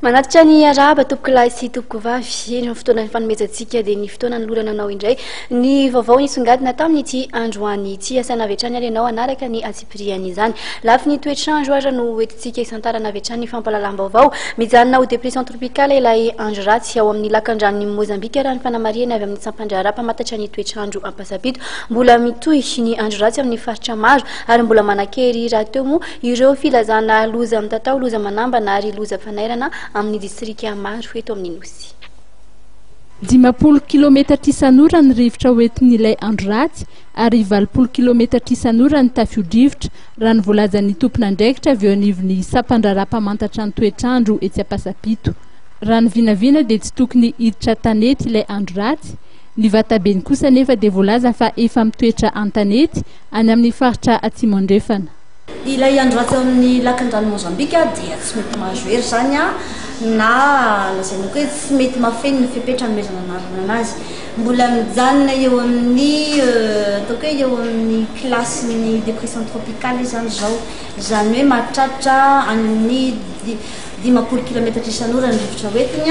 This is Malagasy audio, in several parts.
Manatitra ny arahaba tompokolahy sy tompokovavy. Eny amin'ny fotoana nifanomezantsika dia ny fotoana nanolorana anao indray ny vaovao nisongadina tamin'ity androany ity. Asaina avy hatrany ary ianao hanaraka ny antsipirian'izany. Lafiny toetr'andro ary no hoentintsika hisantarana avy hatrany ny fampahalalam-baovao. Mijanona ho dépression tropicale ilay andro ratsy ao amin'ny lakandranon'i Mozambika raha ny fanamarihana avy amin'ny sampandraharaha mpamantatra ny toetr'andro Ampasampito. Mbola mitohy ny andro ratsy amin'ny faritra maro ary mbola manan-kery rahateo moa Ireo filazana loza mitatao, loza manambana ary loza fanairana amin'ny distrika maro eto amin'ny Nosy. 50 kilometatra isan'ora ny rivotra hoentin'ilay andro ratsy ary 80 kilometatra isan'ora ny tafio-drivotra, raha ny voalazan'ny tompon'andraikitra avy eo anivon'ny sampandraharaha mpamantatra ny toetr'andro etsy Ampasampito. Raha ny vinavina dia tsy tokony hiditra an-tanety ilay andro ratsy, ny vatabeny kosa anefa dia voalaza fa efa mitoetra an-tanety any amin'ny faritra Atsimo Andrefana. Ilay andro ratsy ao amin'ny lakan-drano Mozambika dia tsy mety mahazo hery izany na lazaina koa hoe tsy mety mahafeno ny fepetra anomezana anarana anazy. Mbola mijanona eo amin'ny ataoko hoe eo amin'ny kilasin'ny dépression tropicale izy izany izao. Izany hoe mahatratra any amin'ny 50 kilometatra isan'ora ny rivotra hoentiny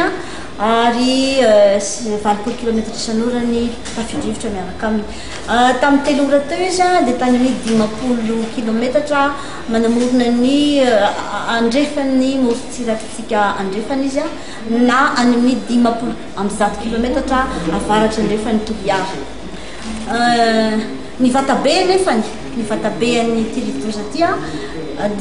ary 80 kilometatra isan'ora ny tafio-drivotra miaraka aminy. Tamin'ny telo ora teo izy dia tany amin'ny 50 kilometatra manamorona ny andrefan'ny morontsirakitsika andrefana izy na any amin'ny 150 kilometatra avaratra andrefan'i Toliara. Ny vatabe anefany, ny vatabe an'ity rivodoza ity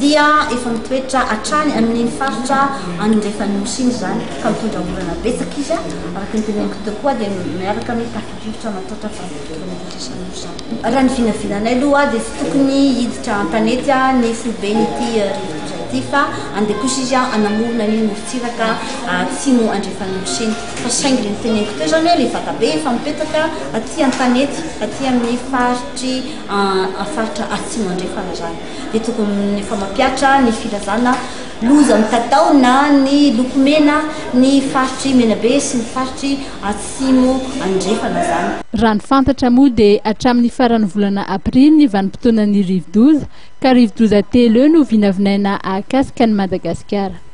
dia efa mitoetra hatrany amin'iny faritra andrefan'ny nosy iny izany ka mitondra orana betsaka izy araka ny teneniko teo koa dia miaraka amin'ny Rivotra mataotra 80 kilometatra isan'ora izany. Raha ny vinavinanay aloha dia tsy tokony hiditra an-tanety ny foiben'ity rivodoza ity fa andeha kosa izy hanamorona ny morontsiraka atsimo andrefan'ny nosy iny. Fa saingy ilay noteneniko teo izany hoe ilay vatabe efa mipetaka aty an-tanety aty amin'ny faritry faritra atsimo andrefana izany dia tokony efa mampihatra ny filazana loza mitatao na ny loko mena ny faritry Menabe sy ny faritry Atsimo Andrefana izany. Raha ny fantatra moa dia hatramin'ny faran'ny volana aprily ny vanim-potoanan'ny rivodoza, ka rivodoza telo eo no vinavinaina hahakasika an'i Madagasikara.